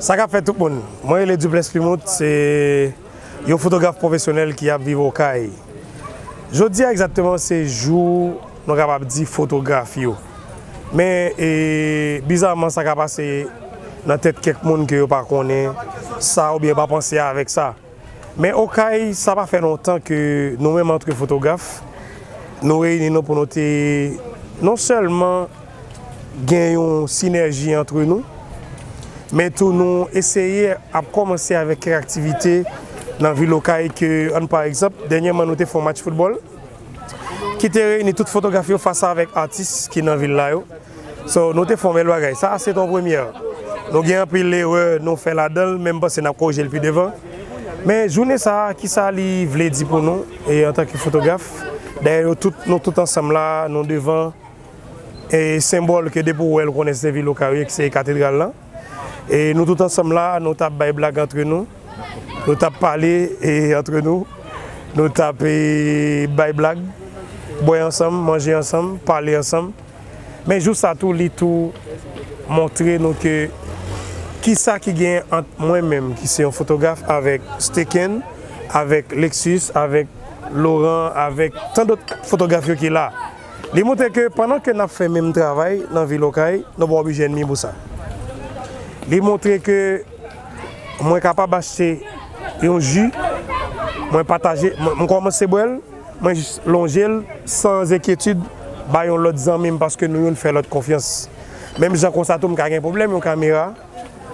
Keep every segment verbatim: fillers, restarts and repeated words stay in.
Sa k ap fèt tout moun? Mwen rele Dupleix Plimout, se yon fotograf pwofesyonèl ki ap viv Okay. Jodi a egzakteman se jou nou kapab di fotograf yo. Men e, bizaman sa ka pase nan tèt kèk moun ke yo pa konnen sa oubyen yo pa panse avèk sa. Men Okay, sa pa fè lontan ke nou menm antre fotograf, nou reyini nou pou nou te non sèlman gen yon sinèji antre nou, men tou nou eseye ap kòmanse avèk kèk aktivite nan vil Okay ke, ann pa egzanp, dènyèman nou te fè yon match foutbòl ki te reyini tout fotograf yo fas avèk atis ki nan vil la yo. So, nou te fè yon bèl bagay. Sa, se yon premyè. Nou gen anpil erè nou fè ladan l, men m panse n ap korije l pi devan. Men jounen sa a, kisa li vle di pou nou, e antanke fotograf? Dayè, yo tout, nou tout ansanm la, nou devan e senbòl ke depi w wè l, ou konnen se vil Okay, ki se katedral lan. E nou tout ansanm la, nou t ap bay blag antre nou. Nou t ap pale e antre nou. Nou t ap e, bay blag, bwè ansanm, manje ansanm, pale ansanm. Men jou sa tou, li tou montre nou ke kisa ki gen ant mwen menm, ki se yon fotograf, avèk Steken, avèk Lexus, avèk Laurent, avèk tan dòt fotograf yo ki la. Li montre ke pandan ke n ap fè menm travay nan vil Okay, nou pa oblije ènmi pou sa. Li montre ke mwen kapab achte yon ji, mwen pataje, mwen, mwen kòmanse bwè l, mwen jis lonje l san enkyetid bay yon lòt zanmi m paske nou youn fè lòt konfyans. Menm jan konsa tou, m ka gen pwoblèm yon kamera,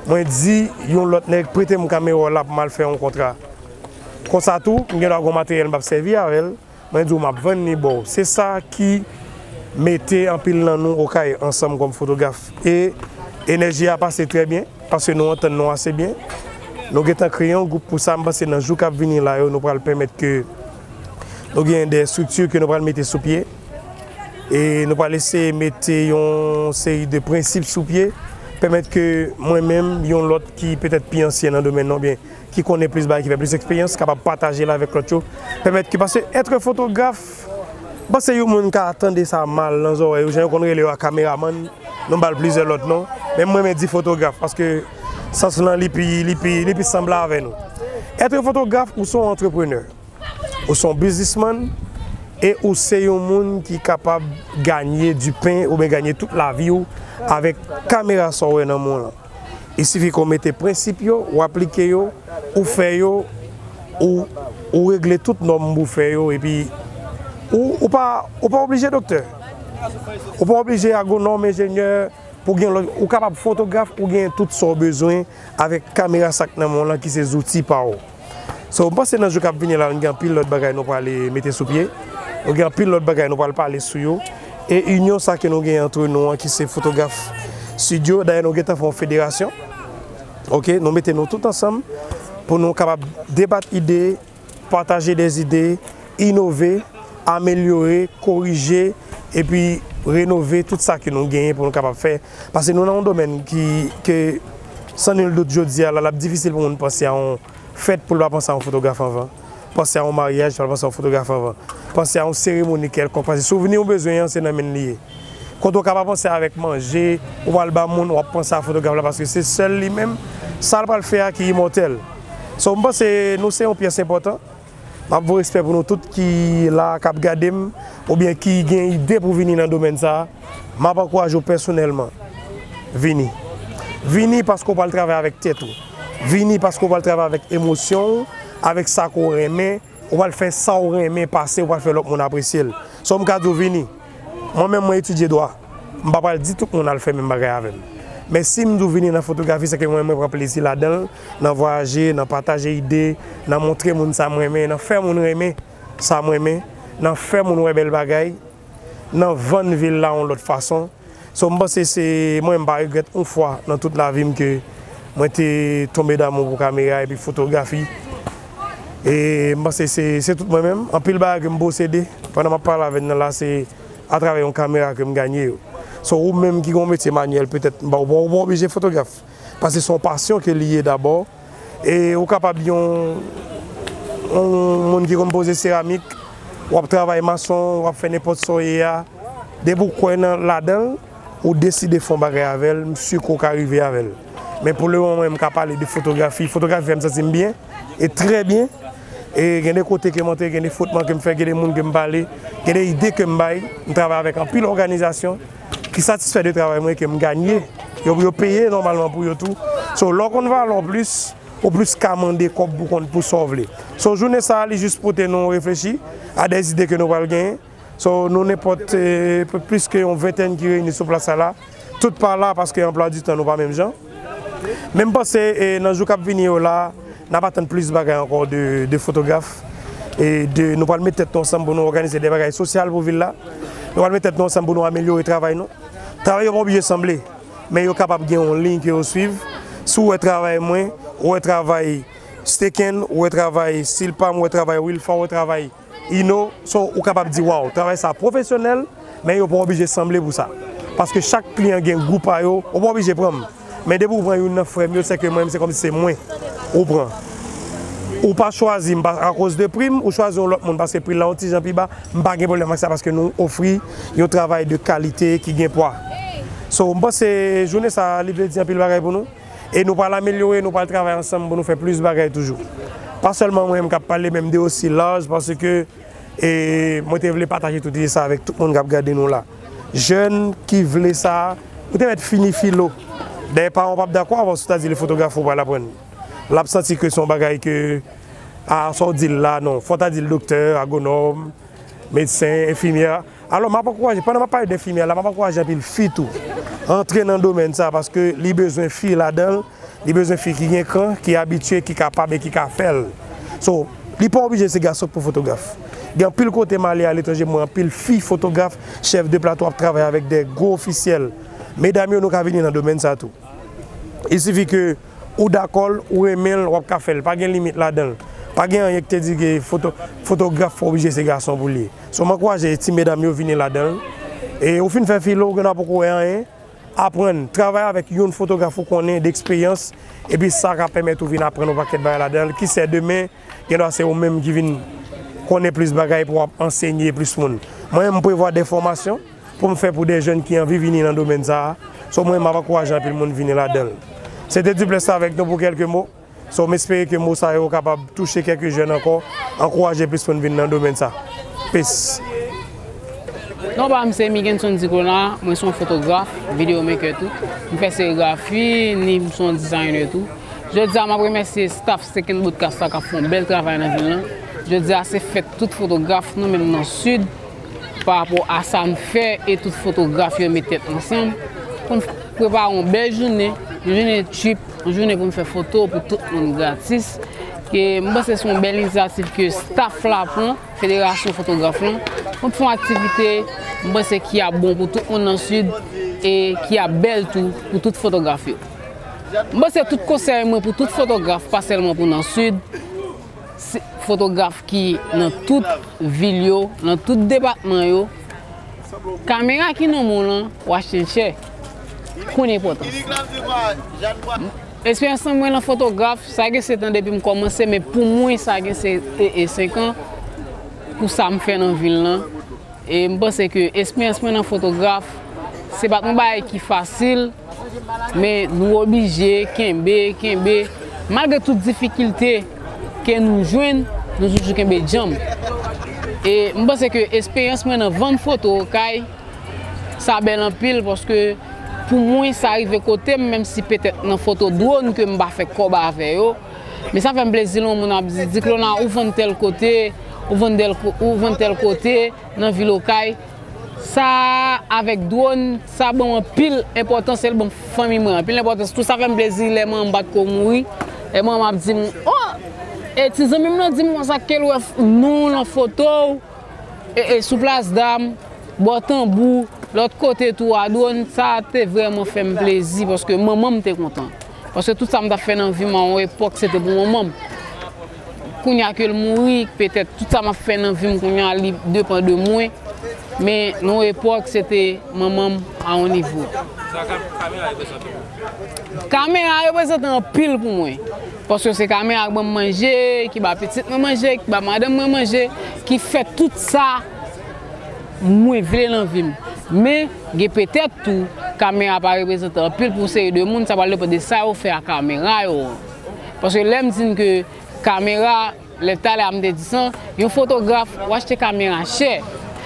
mwen di yon lòt nèg prete m kamera w la pou m al fè yon kontra. Konsa tou, m gen dwa gen yon materyèl m p ap sèvi avè l, mwen di w m ap vann li ba w. Se sa ki mete anpil nan nou Okay ansanm kòm fotograf. E enèji a pase trè byen, paske nou antann nou ase byen. Nou gentan kreye yon gwoup pou sa, m panse nan jou k ap vini la yo, nou pral pèmèt ke nou gen de estrikti ke nou pral mete sou pye. E nou pral eseye mete yon seri de prensip sou pye, pèmèt ke mwen menm, yon lòt ki petèt pi ansyen nan domèn nan, oubyen ki konnen plis bagay, ki fè plis eksperyans, kapab pataje l avèk lòt yo. Pèmèt ke, paske èt fotograf, m panse yon moun ka tande sa mal nan zòrèy yo, jan yo konn rele yo a kameramann, nou ba l plizyè lòt non. Men mwen renmen di fotograf, paske sans lan, li pi, li pi, li pi sanble avè nou. Èt fotograf, ou se yon antreprenè. Ou se yon biznismann e ou se yon moun ki kapab ganye dipen oubyen ganye tout lavi w avèk kamera sa w wè nan men w lan. Il sifi ke w mete prensip yo, w aplike yo, ou fè yo, ou, ou regle tout nòm pou w fè yo, epi ou, ou pa, ou pa oblije doktè. Ou pa oblije agwonòm, enjenyè, pou gen lòt, ou kapab fotograf, ou gen tout sa w bezwen avèk kamera sa k nan men w lan ki se zouti pa w. So, m panse nan jou k ap vini la, nou gen anpil lòt bagay nou prale mete sou pye. Nou gen anpil lòt bagay nou pral pale sou yo. E inyon sa ke nou gen antre nou an, ki se Fotograf Studio, dayè nou gentan fè yon federasyon. Oke, nou mete nou tout ansanm pou nou kapab debat ide, pataje de zide, inove, amelyore, korije, epi renove tout sa ke nou genyen pou nou kapab fè. Paske nou nan yon domèn ki, ke, san nil dout, jodi a la, l ap difisil pou moun panse a yon fèt pou l pa panse a yon fotograf anvan. Panse a yon maryaj, pa l panse a yon fotograf anvan. Panse a yon seremoni kèlkonk, paske souvni ou bezwen an, se nan men l li ye. Kote w ka pa panse avèk manje, ou pral ba moun, w ap panse a fotograf la, paske se sèl li menm, sa l pral fè a ki imòtèl. So, m panse nou se yon pyès enpòtan. M ap voye respè pou nou tout ki la, k ap gade m, oubyen ki gen ide pou vini nan domèn sa a. M ap ankouraje w pèsonèlman. Vini. Vini paske w pral travay avèk tèt ou. Vini paske w pral travay avèk emosyon w, avèk sa ke w renmen. Ou pral fè sa w renmen pase, ou pral fè lòt moun apresye l. So, m ka di w vini. Mwen menm, mwen etidye dwa. M pa pral di tout moun al fè menm bagay avè m. Men si m di w vini nan fotografi, se ke mwen, mwen pran plezi ladan l, nan vwayaje, nan pataje ide, nan montre moun sa m renmen, nan fè moun renmen sa m renmen, nan fè moun wè bèl bagay, nan vann vil la yon lòt fason. So, m panse se, mwen, m pa regrèt yon fwa nan tout lavi m ke mwen te tonbe damou pou kamera epi fotografi. E m panse se, se tout mwen menm. Anpil bagay ke m posede pandan m ap pale avè n nan la, se atravè yon kamera ke m ganye yo. So, ou menm ki gen yon metye manyèl, petèt, m pa, ou pa, ou pa oblije fotograf. Paske se yon pasyon ke li ye dabò. E ou kapab yon, yon moun ki konn poze seramik, w ap travay mason, w ap fè nenpòt sa w ye a. Depi w kwè nan, ladan l, ou deside fè yon bagay avè l, m si ke w ka rive avè l. Men pou lemoman, mwen, m ka pale de fotografi. Fotografi fè m santi m byen, e trè byen. E gen de kote ke m antre, gen de fwotman ke m fè, gen de moun ke m pale, gen de ide ke m bay. M travay avèk anpil òganizasyon ki satisfè de travay mwen, ke m ganye. Yo, yo peye nòmalman pou yo tou. So, lè w konn valè w plis, ou plis ka mande kòb pou konn pou sa w vle. So, jounen sa a, li jis pote nou reflechi a de ide ke nou pral genyen. So, nou nenpòt, eh, plis ke yon ventèn ki reyini sou plas sa la. Tout pa la paske anplwa di tan nou pa menm jan. Men m panse, eh, nan jou k ap vini yo la, n ap atann plis bagay ankò de, de fotograf. E de, nou pral met tèt nou ansanm pou nou òganize de bagay sosyal pou vil la. Nou pral met tèt nou ansanm pou nou amelyore travay nou. Travay yo pa oblije sanble, men yo kapab gen yon liy ke yo swiv. Si w wè travay mwen, ou wè travay Steken, ou wè travay Silpam, ou wè travay Wilfa, ou wè travay Ino, so ou kapab di, waw, travay sa pwofesyonèl, men yo pa oblije sanble pou sa. Paske chak kliyan gen gou pa yo, ou pa oblije pran m. Men depi ou pran youn nan frè m yo, sèke mwen, se kòmsi se mwen ou pran. Ou pa chwazi m pa, akoz de pri m, ou chwazi yon lòt moun paske pri l la yon ti jan pi ba, m pa gen pwoblèm ak sa paske nou ofri yon travay de kalite ki gen pwa. So, m panse jounen sa a, li vle di anpil bagay pou nou. E nou pral amelyore, nou pral travay ansanm pou nou fè plis bagay toujou. Pa sèlman mwen menm k ap pale, men m de osi laj, paske, e, mwen te vle pataje tout ide sa avèk tout moun k ap gade nou la. Jèn ki vle sa, ou te mèt fini filo. Dayè, paran w p ap dakò avè w si w ta di l fotograf ou pral aprann. L ap santi ke se yon bagay ke, a, sa w di l la, non. Fò w ta di l doktè, agwonòm, medsen, enfimyè. Alò, m ap ankouraje, pandan m ap pale de enfimyè la, m ap ankouraje anpil fi tou antre nan domèn sa, paske li bezwen fi ladan l, li bezwen fi ki gen kran, ki abitye, ki kapab e ki ka fè l. So, li pa oblije se gason k pou fotograf. Gen anpil kote m ale aletranje, m wè anpil fi fotograf, chèf de plato ap travay avèk de gwo ofisyèl. Medam yo, nou ka vini nan domèn sa tou. Il sifi ke ou dakò l, ou renmen l, w ap ka fè l. Pa gen limit ladan l. Pa gen anyen ki te di ke foto, fotograf fò oblije se gason pou l ye. So, m ankouraje ti medam yo vini ladan l. E ou fin fè filo, ou gen dwa poko wè anyen. Aprann, travay avèk youn fotograf ou konnen, de eksperyans, epi sa ka pèmèt ou vin aprann yon pakèt bagay ladan l, ki sè demen, gen dwa se ou menm ki vin konnen plis bagay pou w ap ansenye plis moun. Mwen, m prevwa de fòmasyon pou m fè pou de jèn ki anvi vini nan domèn sa a. So, mwen, m ap ankouraje anpil moun vini ladan l. Se te Duplex avèk nou pou kèlke mo. So, m espere ke mo sa yo kapab touche kèlke jèn ankò, ankouraje plis moun vin nan domèn sa. Peace. Non pa m se Miguenson Diclona, mwen se yon fotograf, videomaker tou. M fè serigrafi, ni m se yon designer tou. Jodi a, m ap remèsye staff Second Broadcast la k ap fè yon bèl travay nan vil lan. Jodi a, se fèt tout fotograf, nou menm nan Sid, pa rapò a sa n fè e tout fotograf yo met tèt ansanm pou n prepare yon bèl jounen, yon jounen trip, yon jounen pou n fè foto pou tout moun gratis. E m panse se yon bèl inisyativ ke staff la pran, Federasyon Fotograf lan, pou n fè yon aktivite, m panse ki ap bon pou tout moun nan Sid e ki ap bèl tou pou tout fotograf yo. M panse tout konsèy mwen pou tout fotograf, pa sèlman pou nan Sid, se fotograf ki nan tout vil yo, nan tout depatman yo. Kamera ki nan men w lan, w achte l chè. Konn enpòtans li. Esperyans lan mwen nan fotograf, sa gen sèt an depi m kòmanse, men pou mwen sa gen se, e, e senk an pou sa m fè nan vil lan. E m panse ke esperyans mwen nan fotograf, se pa t yon bagay ki fasil, men nou oblije kenbe, kenbe. Malgre tout difikilte ke nou jwenn, nou toujou kenbe djanm. E m panse ke esperyans mwen nan vann foto kay, sa bèl anpil, paske pou mwen, sa rive kote m, menm si petèt nan foto dwòn ke m pa fè kòb avè yo. Men sa fè m plezi lè yon moun ap di, Diclona, ou vann tèl kote, ou vann tèl ko-, ou vann tèl kote, nan vil Okay. Sa avèk dwòn, sa ban m anpil enpòtans, e l ban m fanmi mwen anpil enpòtans tou. Sa fè m plezi lè manman m pa t ko mouri. Lè manman m ap di m, o! E ti zanmi m nan di m konsa ke l wè f-, non w nan foto w, e, e sou Plas Dam, bò Tanbou, lòt kote tou a dwòn, sa te vrèman fè m plezi, paske manman m te kontan. Paske tout sa m t ap fè nan vi m a yon epòk, se te pou manman m. Kounye a ke l mouri, petèt tout sa m ap fè nan vi m kounye a, li depann de mwen. Men nan yon epòk, se te manman m a yon nivo. Sa ka-, kamera reprezante pou ou? Kamera reprezante anpil pou mwen. Paske se kamera ki ban m manje, ki ba pitit mwen manje, ki ba madanm mwen manje, ki fè tout sa mwen vle nan vi m. Men, gen petèt tou, kamera pa reprezante anpil pou seri de moun, sa pral depann de sa yo fè ak kamera yo an. Paske lè m di n ke kamera, lè talè a m te di sa, yon fotograf, w achte kamera chè.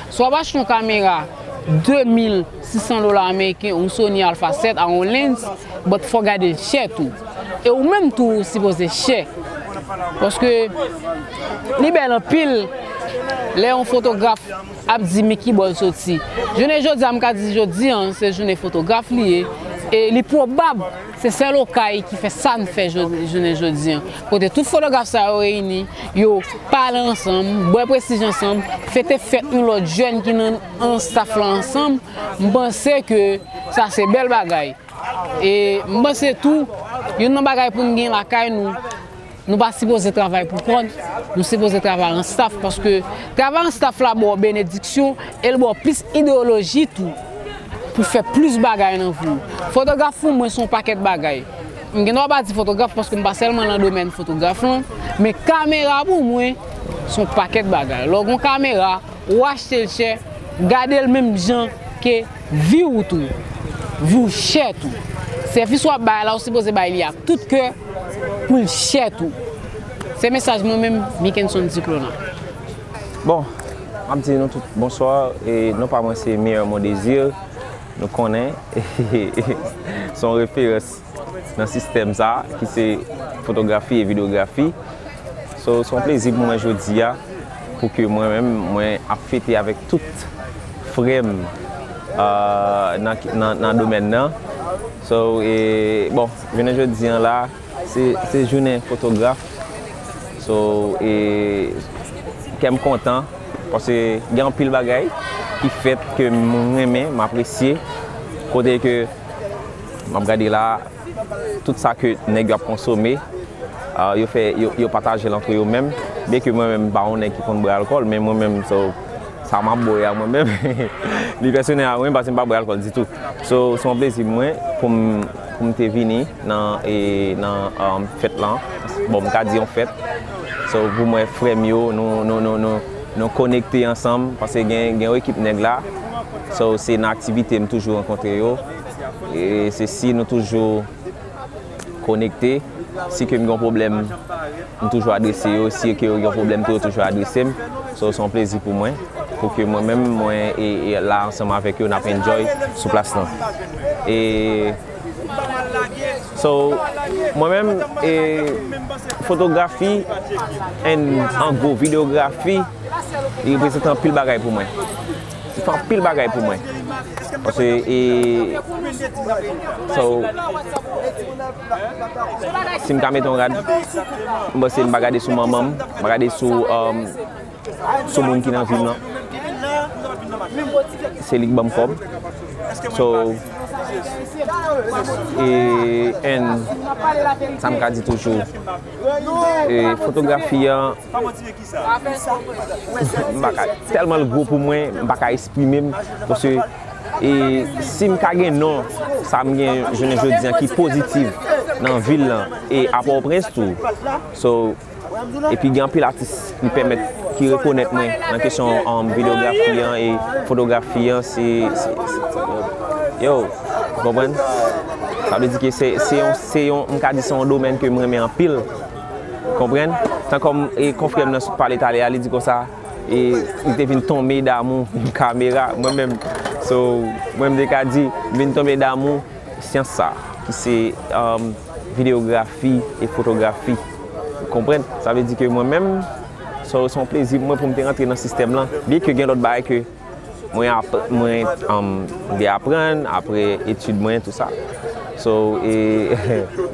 Swa w achte yon kamera de mil sis san dola ameriken, yon Sony Alpha sèt a yon lens, but fò w gade l chè tou. E ou menm tou, ou sipoze chè. Paske li bèl anpil lè yon fotograf ap di men kibò l soti. Jounen jodi a, m ka di jodi a, se jounen fotograf li ye. E li pwobab, se sèl Okay ki fè sa n fè jodi, jounen jodi a. Kote tout fotograf sa yo reyini, yo pale ansanm, bwè prestij ansanm, fete fèt yon lòt jèn ki nan, nan staff la ansanm, m panse ke sa se bèl bagay. E m panse tou, youn nan bagay pou n gen lakay nou, nou pa sipoze travay pou kò n, nou sipoze travay an staff, paske travay an staff la ba w benediksyon e l ba w plis ideyoloji tou pou fè plis bagay nan vi w. Fotograf pou mwen se yon pakèt bagay. M gen dwa pa di fotograf paske m pa sèlman nan domèn fotograf lan, men kamera pou mwen se yon pakèt bagay. Lè w gen yon kamera, ou achte l chè, gade l menm jan ke vi w tou. Vi w chè tou. Sèvis w ap bay la, ou sipoze bay li ak tout kè pou l chè tou. Se mesaj mwen menm, Mickenson Diclona. Bon, m ap di nou tout bonswa. E non pa mwen se Meilleur Mon Désir. Nou konnen se yon referans nan sistèm sa a, ki se fotografi e videyografi. So, se yon plezi pou mwen jodi a, pou ke mwen menm, mwen ap fete avèk tout frè m, euh, nan, nan, nan domèn nan. So, e, bon, jounen jodi an la, se, se jounen fotograf. So, e, kè m kontan, paske gen anpil bagay ki fèt ke m renmen, m apresye. Kote ke m ap gade la, tout sa ke nèg yo ap konsome, ah, yo fè, yo, yo pataje l antre yo menm. Byenke mwen menm, m pa yon nèg ki konn bwè alkòl, men mwen menm, so, sa m ap bwè a mwen menm, li pèsonèl a mwen, paske m pa bwè alkòl ditou. So, se yon plezi pou mwen pou m, pou m te vini nan, e, nan, um, fèt lan. Bon, m ka di yon fèt. So, pou mwen, frè m yo, nou, nou, nou, nou, nou konekte ansanm, paske gen, gen yon ekip nèg la. So, se nan aktivite m toujou rankontre yo. E se si nou toujou konekte. Si ke m gen yon pwoblèm, m toujou adrese yo. Si ke yo gen yon pwoblèm tou, yo toujou adrese m. So, se yon plezi pou mwen, pou ke mwen menm, mwen e, e la ansanm avèk yo, n ap enjoy sou plas lan. E, so, mwen menm, e, fotografi, and an gwo, videyografi, li reprezante anpil bagay pou mwen. Li fè anpil bagay pou mwen. Paske, e, so, si m ka mete yon rad, m panse m pa gade sou manman m, m pa gade sou, um, sou moun ki nan vi m nan. Se li k ban m kòb. So, e, and, sa m ka di toujou, e, fotografi an, m pa ka, tèlman l gwo pou mwen, m pa ka eksprime m, paske, e, si m ka gen non sa m gen jounen jodi an ki pozitif nan vil lan, e a Pòtoprens tou. So, epi gen anpil atis ki pèmèt, ki rekonèt mwen nan kesyon, um, videyografi an e fotografi an, se, se, se, yo, ou konprann? Sa vle di ke se, se yon, se yon, m ka di se yon domèn ke m renmen anpil. Konprann? Tankòm, e, konfrè m nan sot pale talè a, li di konsa, e, li te vin tonbe damou kamera, mwen menm. So, mwen m te ka di, m vin tonbe damou syans sa, ki se, um, videyografi e fotografi. Ou konprann? Sa vle di ke mwen menm, so, se yon plezi pou mwen pou m te rantre nan sistèm lan. Byenke gen lòt bagay ke mwen ap-, mwen, um, m te aprann apre etid mwen, tou sa. So, e,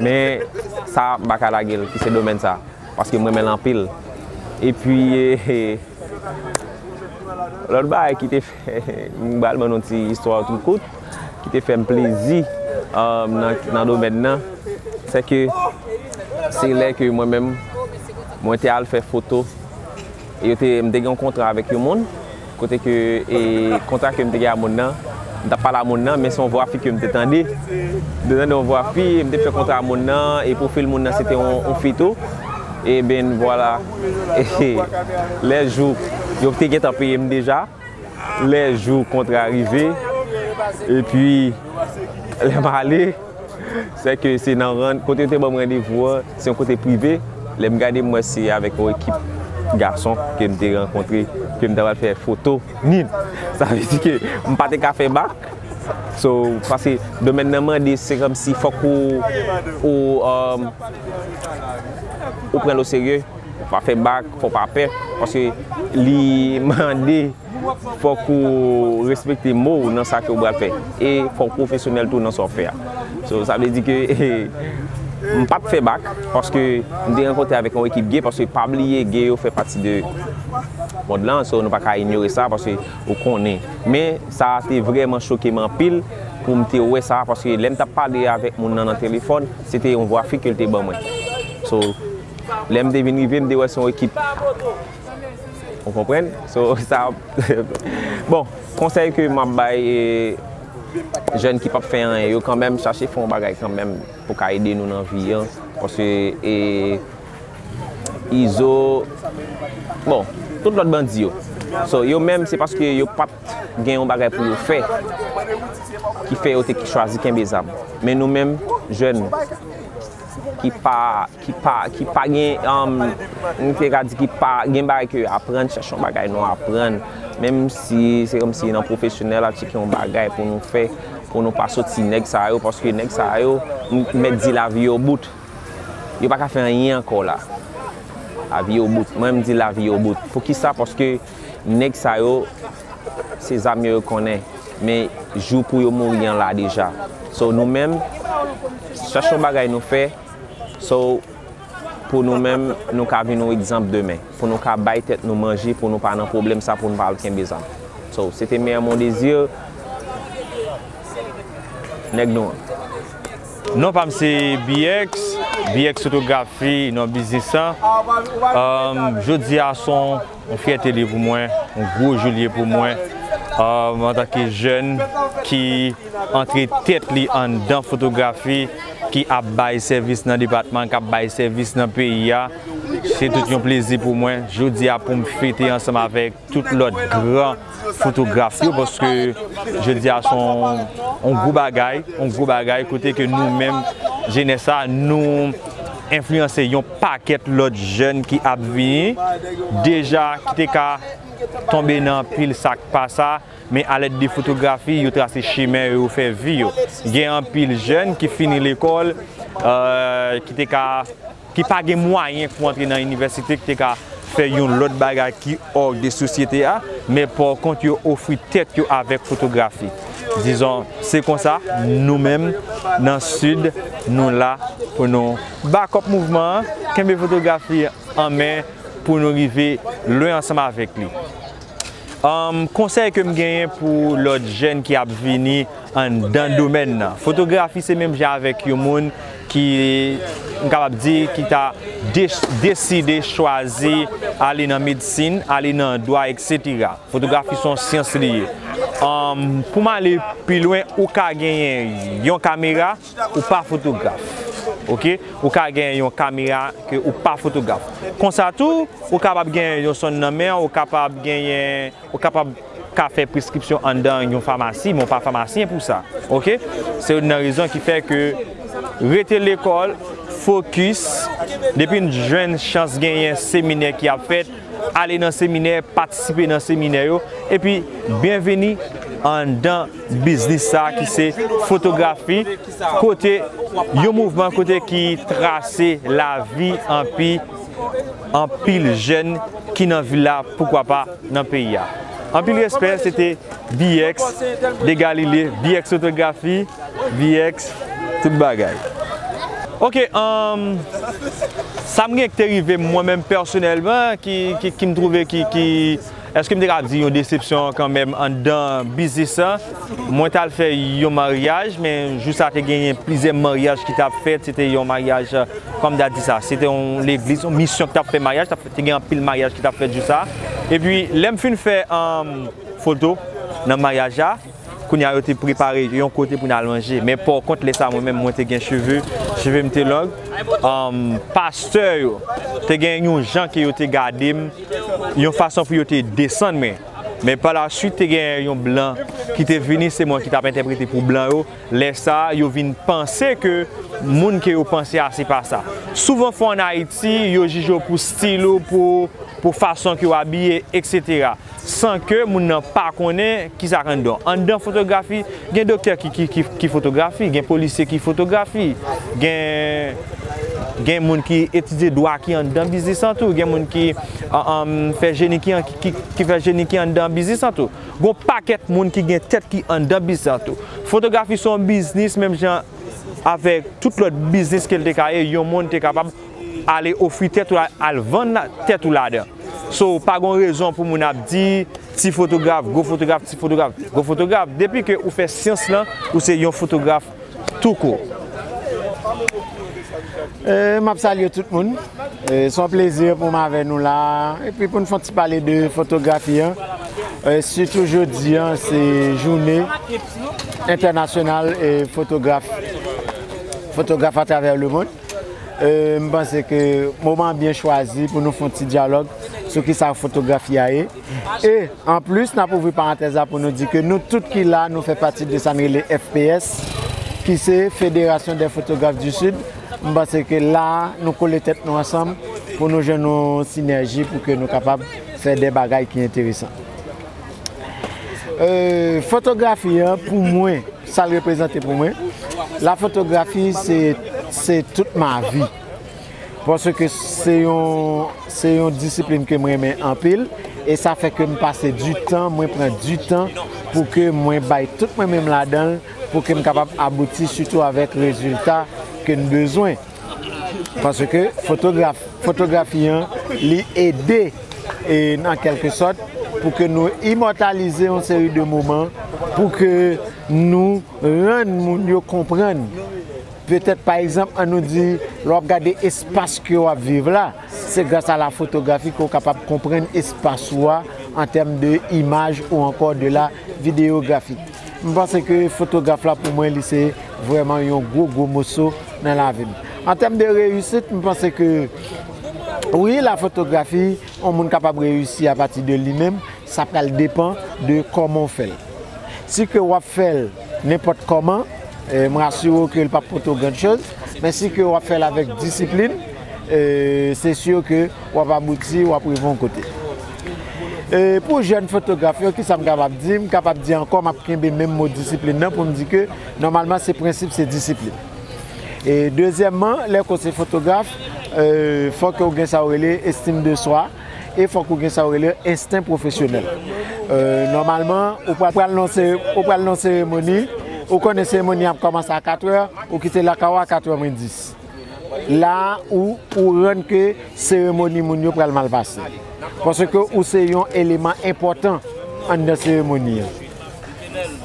men sa, m pa ka lage l, ki se domèn sa, paske m renmen l anpil. Epi, e, lòt bagay ki te fè, m pral ban nou ti istwa tou kout, ki te fè m plezi, um, nan, nan domèn nan, se ke se lè ke mwen menm, mwen te al fè foto, e yo te, m te gen yon kontra avèk yon moun, kote ke, e, kontra ke m te gen a moun nan, m t ap pale a moun nan, men se yon vwa fi ke m te tande. M te tande yon vwa fi, e m te fè kontra a moun nan, e pwofil moun nan se te yon, yon fi tou. E ben, vwala. E lè jou, yo te gentan peye m deja. Lè jou kontra rive, epi lè m ale, se ke se nan rann, kote yo te ban m randevou an, se yon kote prive. Lè m gade, m wè se avèk yon ekip gason ke m te rankontre, ke m ta pral fè foto nid. Sa vle di ke m pa te ka fè bak. So, paske domèn nan mande, se kòmsi fòk ou, ou, um, ou pran l oserye. Ou pa fè bak, fò w pa pè, paske li mande fòk ou respekte mo w nan sa ke w pral fè. E fò w pwofesyonèl tou nan sa w ap fè a. So, sa vle di ke m p ap fè bak, paske m te rankontre avèk yon ekip gay, paske pa bliye gay yo fè pati de mond lan, so nou pa ka inyore sa, paske ou konnen. Men sa te vrèman choke m anpil pou m te wè sa, paske lè m t ap pale avèk moun nan nan telefòn, se te yon vwa fi ke l te ban mwen. So, lè m te vin rive, m te wè se yon ekip. Ou konprann? So, sa, bon, konsèy ke m ap bay, e, jèn ki p ap fè anyen yo, kanmenm, chache fè yon bagay kanmenm pou ka ede nou nan vi an. Paske, e, Izo, bon, tout lòt bandi yo. So, yo menm, se paske yo pa t gen yon bagay pou yo fè, ki fè yo te chwazi kenbe zam. Men nou menm, jèn, ki pa, ki pa, ki pa gen, um, m te ka di ki pa gen bagay ke aprann, chèche yon bagay nou aprann. Menm si se kòmsi nan pwofesyonèl, al tcheke yon bagay pou nou fè, pou nou pa soti nèg sa yo, paske nèg sa yo, m mèt di lavi yo bout. Yo pa ka fè anyen ankò la. Lavi yo bout. Mwen, m di lavi yo bout. Poukisa? Paske nèg sa yo, se zam yo, yo konnen. Men jou pou yo mouri an la deja. So, nou menm, chèche yon bagay nou fè. So, pou nou menm, nou ka vin yon egzanp demen. Pou nou ka bay tèt nou manje, pou nou pa nan pwoblèm sa, pou nou pa al kenbe zam. So, se te meyè mon dezi, nèg nou an. Non pa m se B X, B X Fotografi, non biznis lan. Um, jodi a se yon, yon fyète li ye pou mwen, yon gwo jou li ye pou mwen. Um, antanke jèn ki antre tèt li anndan fotografi, ki ap bay sèvis nan depatman, k ap bay sèvis nan peyi a, se tout yon plezi pou mwen. Jodi a pou m fete ansanm avèk tout lòt gran fotograf yo, paske jodi a se yon, yon gwo bagay, yon gwo bagay kote ke nou menm, jenès la, nou enfliyanse yon pakèt lòt jèn ki ap vini, deja ki te ka tonbe nan anpil sa k pa sa, men alèd de fotografi, yo trase chemen yo, yo fè vi yo. Gen anpil jèn ki fini lekòl, euh, ki te ka ki pa gen mwayen pou antre nan inivèsite, ki te ka fè yon lòt bagay ki hors de sosyete a, men pa kont yo ofri tèt yo avèk fotografi. Dizon, se konsa, nou menm, nan Sid, nou la pou nou back up mouvman an, kenbe fotografi an men pou nou rive lwen ansanm avèk li. Um, konsèy ke m genyen pou lòt jèn ki ap vini anndan domèn nan. Fotografi se menm jan avèk yon moun ki, m kapab di, ki ta de-, deside chwazi ale nan medsin, ale nan dwa, et cetera. Fotografi se yon syans li ye. Um, pou m ale pi lwen, ou ka genyen yon kamera, ou pa fotograf. Oke? Ou ka gen yon kamera ke ou pa fotograf. Konsa tou, ou kapab gen yon sonn nan men, ou kapab genyen, ou kapab ka fè preskripsyon anndan yon famasi, men ou pa famasyen pou sa. Oke? Se youn nan rezon ki fè ke rete lekòl, fokis, depi n jwenn chans genyen seminè ki ap fèt, ale nan seminè, patisipe nan seminè yo, epi byenveni anndan biznis sa ki se fotografi, kote yon mouvman kote ki trase lavi anpi, anpil jèn ki nan vil la, poukwa pa nan peyi a. Anpil respè, se te B X de Galilée, B X Fotografi, B X tout bagay. Oke, um, sa m gen ki te rive m, mwen menm pèsonèlman, ki, ki, ki m twouve ki, ki, èske m te ka di yon desepsyon kanmenm anndan biznis lan? Mwen t al fè yon maryaj, men jou sa te genyen plizyè maryaj ki t ap fèt, se te yon maryaj, kòm m ta di sa, se te yon legliz, yon misyon ki t ap fè maryaj, t ap, te gen anpil maryaj ki t ap fèt jou sa. Epi, lè m fin fè, um, foto nan maryaj la, kounye a yo te prepare yon kote pou n al manje. Men pa kont, lè sa mwen menm, mwen te gen cheve, cheve m te long. Um, pastè yo te gen yon jan ke yo te gade m, yon fason pou yo te desann mwen. Men pa la swit, te gen yon blan ki te vini, se mwen ki t ap entèprete pou blan yo. Lè sa a, yo vin panse ke moun ke yo panse a, se pa sa. Souvan fwa ann Ayiti, yo jije w pou stil ou, pou, pou fason ke w abiye, etsetera. San ke moun nan pa konnen kisa k anndan w. Anndan fotografi, gen doktè ki, ki, ki, ki fotografi, gen polisye ki fotografi, gen, gen moun ki etidye dwa ki anndan biznis lan tou, gen moun ki, an, an, fè jeni ki, an, ki, ki, ki fè jeni ki anndan biznis lan tou. Gon pakèt moun ki gen tèt ki anndan biznis lan tou. Fotografi se yon biznis menm jan avèk tout lòt biznis ke l te ka ye, yon moun te kapab ale ofri tèt ou la, al vann la, tèt ou ladan. So, pa gon rezon pou moun ap di ti fotograf, gwo fotograf, ti fotograf, gwo fotograf. Depi ke ou fè syans lan, ou se yon fotograf tou kou. E, m ap salye tout moun. E, se yon plezi pou m avè nou la. Epi pou n fè yon ti pale de fotografi an. E, sitou jodi an, se jounen entènasyonal e fotograf, fotograf atravè lemonn. E, m panse ke moman an byen chwazi pou nou fè yon ti dyalòg sou kisa fotografi a ye. E, anplis, n ap ouvri parantèz la pou nou di ke nou tout ki la, nou fè pati de sa n rele F P S, ki se Fédération des Photographes du Sud. M panse ke la, nou kole tèt nou ansanm pou nou jwenn yon sinèji pou ke nou kapab fè de bagay ki enteresan. E, fotografi an, pou mwen, sa l reprezante pou mwen, la fotografi, se, se tout ma vi. Paske se yon, se yon disiplin ke m renmen anpil. E sa fè ke m pase di tan, mwen pran di tan pou ke mwen bay tout mwen menm ladan l, pou ke m kapab abouti sitou avèk rezilta ke n bezwen. Paske fotograf, fotografi an, li ede, e, an kèlke sòt, pou ke nou imòtalize yon seri de moman, pou ke nou rann moun yo konprann. Petèt, pa egzanp, an nou di, lè w ap gade espas ke w ap viv la, se gras a la fotografi ke w kapab konprann espas ou a an tèm de imaj ou ankò de la videyografi. M panse ke fotograf la, pou mwen, li se vrèman yon gwo, gwo moso nan lavi m. An tèm de reyisit, m panse ke, wi, la fotografi, yon moun kapab reyisi apati de li menm, sa pral depann de kòman w fè l. Si ke w ap fè l nenpòt kòman, e, mwen asire w ke l p ap pote w grann choz, men si ke w ap fè l avèk disiplin, e, se si ke w ap abouti, w ap rive yon kote. E, pou jèn fotograf yo, kisa m kapab di? M kapab di ankò, m ap kenbe menm mo disiplin nan pou m di ke nòmalman se prensip, se disiplin. E dezyèmman, lè ke w se fotograf, e, fòk ke w gen sa yo rele estim de swa, e fòk ou gen sa yo rele ensten pwofesyonèl. E, nòmalman, ou pral, pral nan se-, ou pral nan seremoni, ou konnen seremoni ap kòmanse a katrè, ou kite lakay ou a katrè mwen dis. La ou, ou rann ke seremoni moun yo pral mal pase. Paske ou se yon eleman enpòtan anndan seremoni an.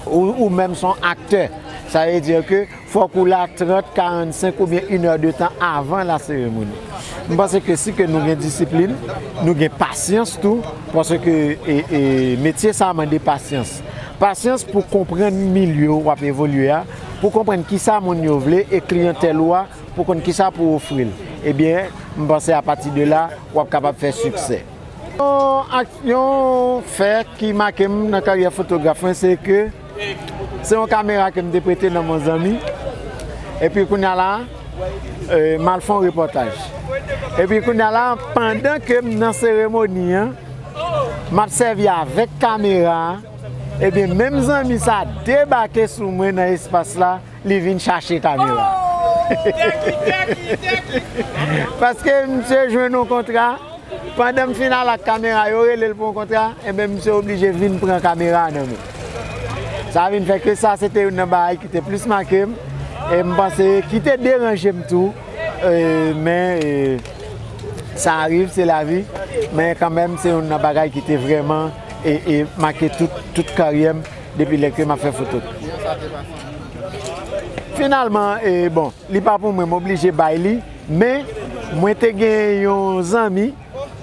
Ou, ou menm se yon aktè. Sa vle di ke fòk ou la trant, karannsenk oubyen inè de tan avan la seremoni. M panse ke si ke nou gen disiplin, nou gen pasyans tou, paske, e, e, metye sa a mande pasyans. Pasyans pou konprann milye w ap evolye a, pou konprann kisa moun yo vle e kliyantèl ou a, pou konn kisa pou ofri l. Ebyen, m panse apati de la, w ap kapab fè siksè. Yon ak-, yon fè ki make m nan karyè fotograf mwen, se ke se yon kamera ke m te prete nan men yon zanmi. Epi kounye a la, e, m al fè yon repòtaj. Epi kounye a la, pandan ke m nan seremoni an, m ap sèvi avèk kamera a, ebyen, menm zanmi sa a debake sou mwen nan espas la, li vin chache kamera. Paske misye jwenn yon kontra, pandan m fin al ak kamera, yo rele l pou yon kontra, enben misye oblije vin pran kamera a nan men m. Sa vin fè ke sa se te youn nan bagay ki te plis make m, e m panse ki te deranje m tou, e, men, e, sa rive, se lavi, men kanmenm se youn nan bagay ki te vrèman, e, e make tout, tout karyè m depi lè ke m ap fè foto. Finalman, e, bon, li pa pou mwen, m oblije bay li, men mwen te gen yon zanmi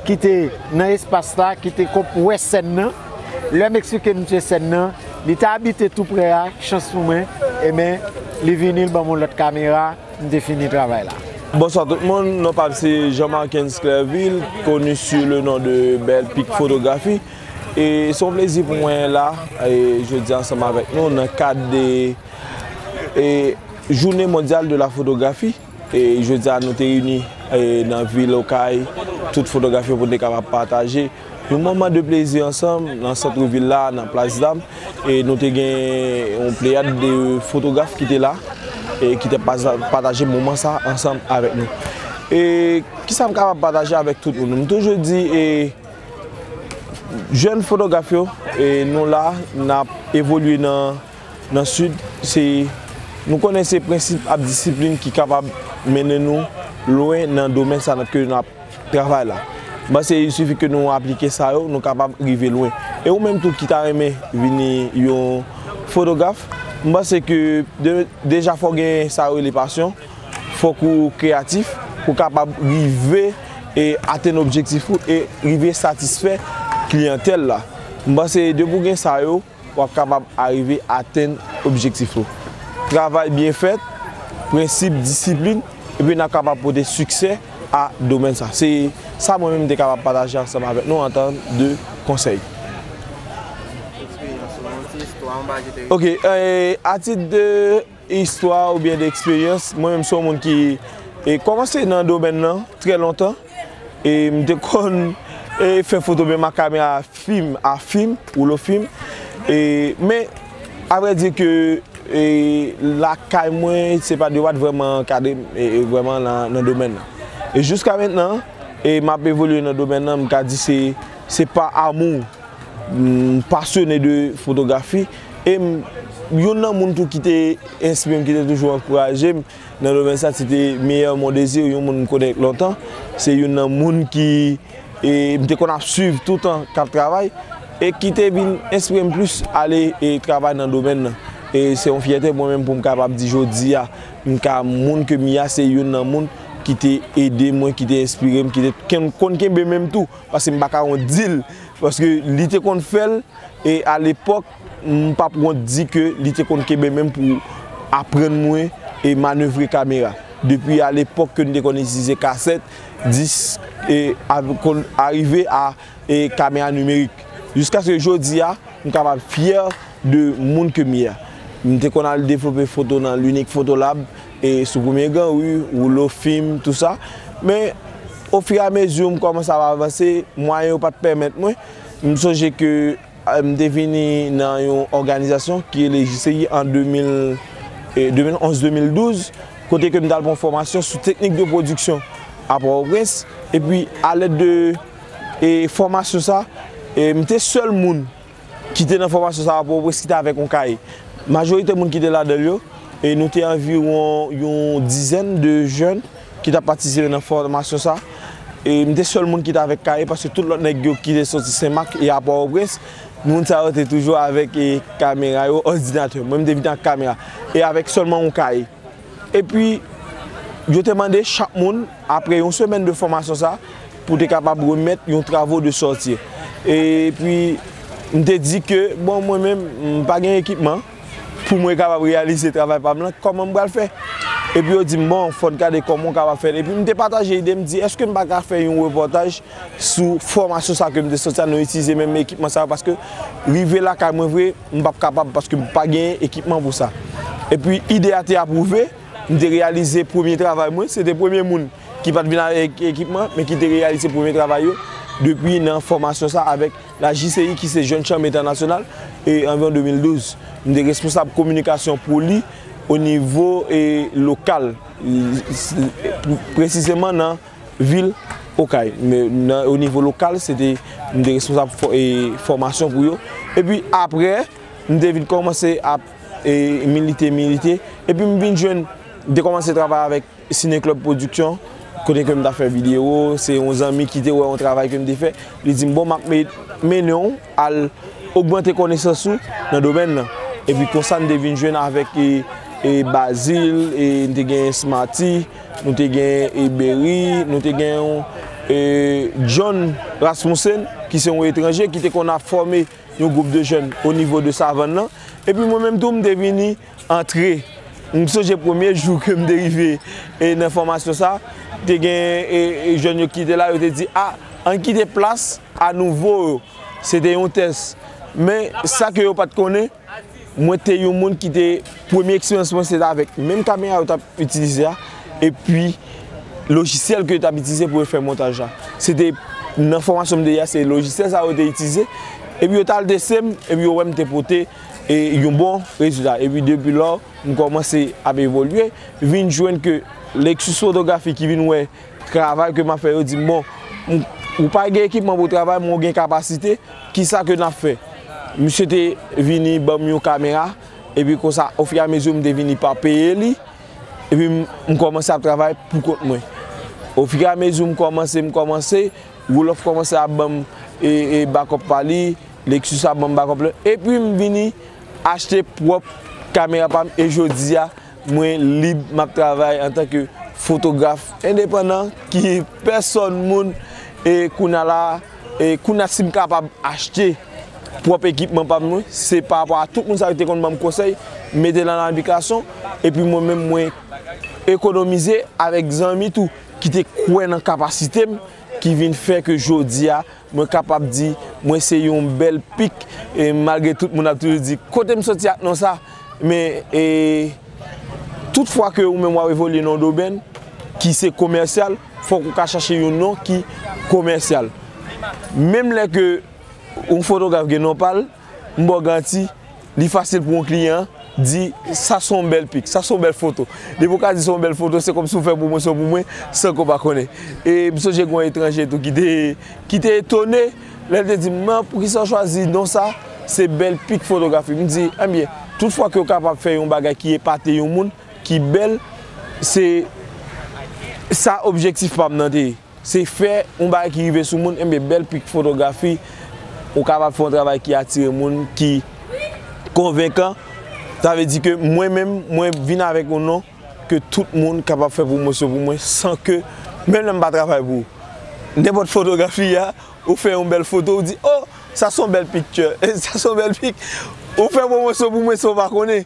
ki te nan espas la, ki te ko-, wè sèn nan. Lè m eksplike misye sèn nan, li te abite tou prè a, chans pou mwen, ebyen, li vini, l ban m yon lòt kamera, m te fini travay la. Bonswa tout moun, non pa m se Jean Marckens Clervil, koni sou le non de Bèl Pik Fotografi. E se yon plezi pou mwen la, e, jodi a ansanm avèk nou nan kad de, e, Journée Mondiale de la Photographie. E jodi a nou te reyini, e, nan vil Okay, tout fotograf yo pou n te kapab pataje yon moman de plezi ansanm nan sant vil la, nan Plas Zam. E nou te gen yon pleyad de fotograf ki te la, e ki te pa-, pataje moman sa ansanm avèk nou. E kisa m kapab pataje avèk tout moun? M toujou di, e, jèn fotograf yo, e nou la, n ap evolye nan, nan Sid. Se, nou konnen se prensip ak disiplin ki kapab mennen nou lwen nan domèn sa ke n ap travay la. M panse il sifi ke nou aplike sa yo, nou kapab rive lwen. E ou menm tou ki ta renmen vini yon fotograf, m panse ke de-, deja fò w gen sa yo rele pasyon, fòk ou kreyatif, pou w kapab rive e atenn objektif ou e rive satisfè kliyantèl la. M panse depi w gen sa yo, w ap kapab arive atenn objektif ou. Travay byen fèt, prensip, disiplin, epi n ap kapab pote siksè a domèn sa. Se sa mwen menm m te kapab pataje ansanm avèk nou antan de konsèy. Eksperyans ou, yon ti istwa, yon bagay ki te rive. Ok, e, a tit de istwa oubyen de eksperyans, mwen menm se yon moun ki, e, kòmanse nan domèn nan trè lontan. E m te konn, e, fè foto menm ak kamera fim, a fim, woulo fim. E, men, avrèdi ke, e, lakay mwen, se pa, yo pa t vrèman ankadre m, e, e, vrèman nan, nan domèn nan. E jiska mentnan, e, m ap evolye nan domèn nan, m ka di se, se pa amou. M pasyone de fotografi. E m, youn nan moun tou ki te enspire m, ki te toujou ankouraje m nan domèn sa, se te Meilleur Mondésir, yon moun m konnen lontan. Se youn nan moun ki, e, m te konn ap swiv toutan k ap travay e ki te vin enspire m plis ale e travay nan domèn nan. E se yon fyète mwen menm pou m kapab di jodi a, m ka, moun ke m ye a, se youn nan moun ki te ede mwen, ki te enspire m, ki te ken-, konn kenbe men m tou, paske m pa ka wont di l, paske li te konn fè l, e alepòk, m p ap wont di ke li te konn kenbe men m pou aprann mwen e manevre kamera. Depi alepòk ke n te konn itilize kasèt, dis, e av-, konn arive a, e kamera nimerik. Jiskaske jodi a, m kapab fyè de moun ke m ye a. M te konn al devlope foto nan L'Unique Photo Lab, e sou Premye Gran Ri, woulo fim, tou sa. Men, ofiramezi m kòmanse ap avanse, mwayen yo pa t pèmèt mwen. M sonje ke, e, m te vini nan yon òganizasyon ki rele J C I an de mil, e, de mil onz de mil douz, kote ke m t al pran fòmasyon sou teknik de pwodiksyon a Pòtoprens. Epi, alèd de, e, fòmasyon sa, e, m te sèl moun ki te nan fòmasyon sa a Pòtoprens ki te avèk yon kaye. Majorite moun ki te ladan l yo, e nou te anviwon yon dizèn de jèn ki t ap patisipe nan fòmasyon sa. E m te sèl moun ki te avèk kaye, paske tout lòt nèg yo ki te soti Senmak e a Pòtoprens, moun sa yo te toujou avèk, e, kamera yo, òdinatè. Mwen, m te vin ak kamera e avèk sèlman yon kaye. Epi, yo te mande chak moun, apre yon semèn de fòmasyon sa, pou te kapab remèt yon travaux de sortie. Epi, m te di ke, bon, mwen menm, m pa gen ekipman pou mwen kapab reyalize travay pa m lan, kòman m pral fè? Epi yo di m, bon, fò n gade kòman w kapab fè l. Epi m te pataje ide m, di, èske m pa ka fè yon repòtaj sou fòmasyon sa ke m te soti a, nou itilize menm ekipman sa yo, paske rive lakay mwen vre, m p ap kapab, paske m pa gen ekipman pou sa. Epi ide a te apwouve, m te reyalize premye travay mwen, se te premye moun ki pa t vin avèk ekipman, men ki te reyalize premye travay yo, depi nan fòmasyon sa avèk la J C I, ki se Jeunes Charmes International, e anviwon de mil douz. M te responsab kominikasyon pou li o nivo, e, lokal, e, presizeman nan vil Okay. Men nan, o nivo lokal, se te, m te responsab fò-, e, fòmasyon pou yo. Epi apre, m te vin kòmanse ap, e, milite, milite. Epi m vin jwenn, m te kòmanse travay avèk Ciné Club Production, kote ke m t ap fè videyo. Se yon zanmi ki te wè yon travay ke m te fè. Li di m, bon, m ap me-, mennen w al ogmante konesans ou nan domèn nan. Epi konsa, n te vin jwenn avèk, e, e, Bazil, e, n te gen Smarty, nou te gen, e, Berry, nou te gen yon, e, John Rasmussen, ki se yon etranje, ki te konn ap fòme yon gwoup de jèn o nivo de Savann nan. Epi mwen menm tou, m te vini antre. M sonje premye jou ke m te rive, e, nan fòmasyon sa, te gen, e, e, jèn yo ki te la, yo te di, a, ann kite plas a nouvo yo. Se te yon tès. Men sa ke yo pa t konnen, mwen te yon moun ki te, premye eksperyans mwen se te avèk menm kamera yo t ap itilize a, epi lojisyèl ke yo t ap itilize pou yo fè montaj la. Se te nan fòmasyon m te ye a, se lojisyèl sa yo te itilize, epi yo t al teste m, epi yo wè m te pote e yon bon rezilta. Epi depi lò, m kòmanse ap evolye, vin jwenn ke Lexus Fotografi ki vin wè travay ke m ap fè yo di m, bon, m, ou pa gen ekipman pou travay, men w gen kapasite, kisa ke n ap fè? Misye te vini ban m yon kamera, epi konsa, ofiramezi, m te vini pa peye li, epi m, m kòmanse ap travay pou kont mwen. Ofiramezi, m kòmanse, m kòmanse, Roelof kòmanse ap ban m e, e bakòp pa li, Lexus ap ban m bakòp la, epi m vini achte pwòp kamera pa m, e jodi a, mwen lib, m ap travay antanke fotograf endepandan, ki pèsòn moun, e kounye a la, e kounye a si m kapab achte pwòp ekipman pa m, se pa rapò a tout moun sa yo te konn ban m konsèy, mete l an aplikasyon, epi mwen menm mwen ekonomize avèk zanmi tou, ki te kwè nan kapasite m, ki vin fè ke jodi a, mwen kapab di, mwen se yon bèl pik, e malgre tout moun ap toujou di, kote m soti ak non sa, men, e, tout fwa ke ou menm w ap evolye nan yon domèn ki se komèsyal, fòk ou ka chache yon non ki komèsyal. Menm lè ke yon fotograf gen non pa l, m ba w garanti, li fasil pou yon kliyan di, sa se yon bèl pik, sa se yon bèl foto. Depi w ka di se yon bèl foto, se kòmsi w fè pwomosyon pou mwen, san ke w pa konnen. E m sonje gen yon etranje tou ki te, ki te etone, lè l te di m, men poukisa w chwazi non sa, se Bèl Pik Fotografi. M di, ebyen, tout fwa ke w kapab fè yon bagay ki epate yon moun, ki bèl, se sa objektif pa m nan te ye. Se fè yon bagay ki rive sou moun, enben, Bèl Pik Fotografi, ou kapab fè yon travay ki atire moun, ki konvenkan. Sa vle di ke mwen menm, mwen vin avèk yon non ke tout moun kapab fè pwomosyon pou mwen san ke, menm lè m pa travay pou ou. Nenpòt fotografi a, ou fè yon bèl foto, ou di, oh, sa se yon bèl picture, sa se yon bèl pik. Ou fè pwomosyon pou mwen san w pa konnen.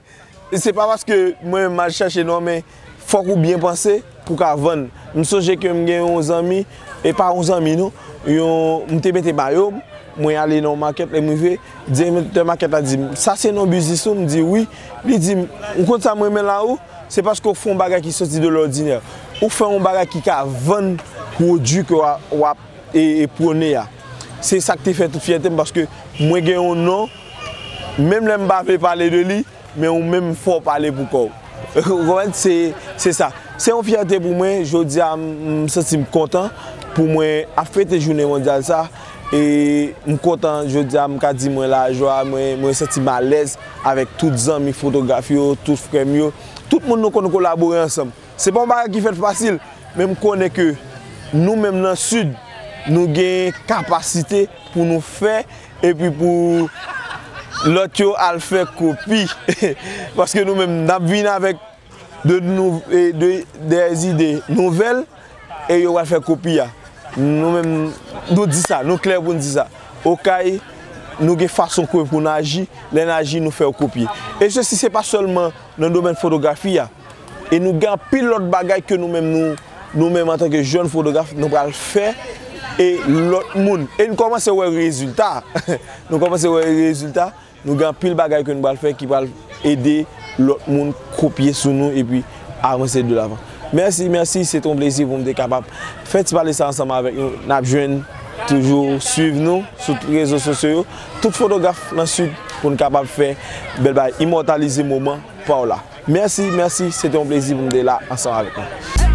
Se pa paske mwen menm m al chèche non, men fòk ou byen panse pou w ka vann. M sonje ke m gen yon zanmi, e pa yon zanmi non, yon, m te mete mayo m, mwen ale nan yon makèt, lè m rive, direktè makèt la di m, sa se non biznis ou? M di wi. Li di m, ou konn sa m renmen la ou? Se paske w fè yon bagay ki soti de lòdinè. Ou fè yon bagay ki ka vann pwodui ke w a, w ap e, e pwone a. Se sa k te fè tout fyète m, paske mwen gen yon non, menm lè m pa vle pale de li, men ou menm fò w pale pou kò w. Ou konprann? Se, se sa. Se yon fyète pou mwen, jodi a, m, m santi m kontan pou mwen ap fete jounen mondyal sa, e m kontan, jodi a, m ka di mwen lajwa, mwen, mwen santi m alèz avèk tout zanmi fotograf yo, tout frè m yo, tout moun nou konn kolabore ansanm. Se pa yon bagay ki fèt fasil, men m konnen ke nou menm nan Sid, nou gen kapasite pou nou fè, epi pou lòt yo al fè kopi. Paske nou menm, n ap vin avèk de nou, e de, de zide nouvèl, e yo pral fè kopi a. Nou menm, nou di sa, nou klè pou n di sa. Okay, nou gen fason ke pou n aji, lè n aji, nou fè yo kopye. E sesi, se pa sèlman nan domèn fotografi a. E nou gen anpil lòt bagay ke nou menm nou, nou menm antanke jèn fotograf, nou pral fè e lòt moun. E nou kòmanse wè rezilta. Nou kòmanse wè rezilta. Nou gen anpil bagay ke nou pral fè ki pral ede lòt moun kopye sou nou epi avanse de lavan. Mèsi, mèsi, se te yon plezi pou m te kapab fè ti pale sa ansanm avèk nou. N ap jwenn toujou, swiv nou sou tout rezo sosyo yo. Tout fotograf nan Sid pou n kapab fè bèl bagay, imòtalize moman pa w la. Mèsi, mèsi, se te yon plezi pou m te la ansanm avèk nou.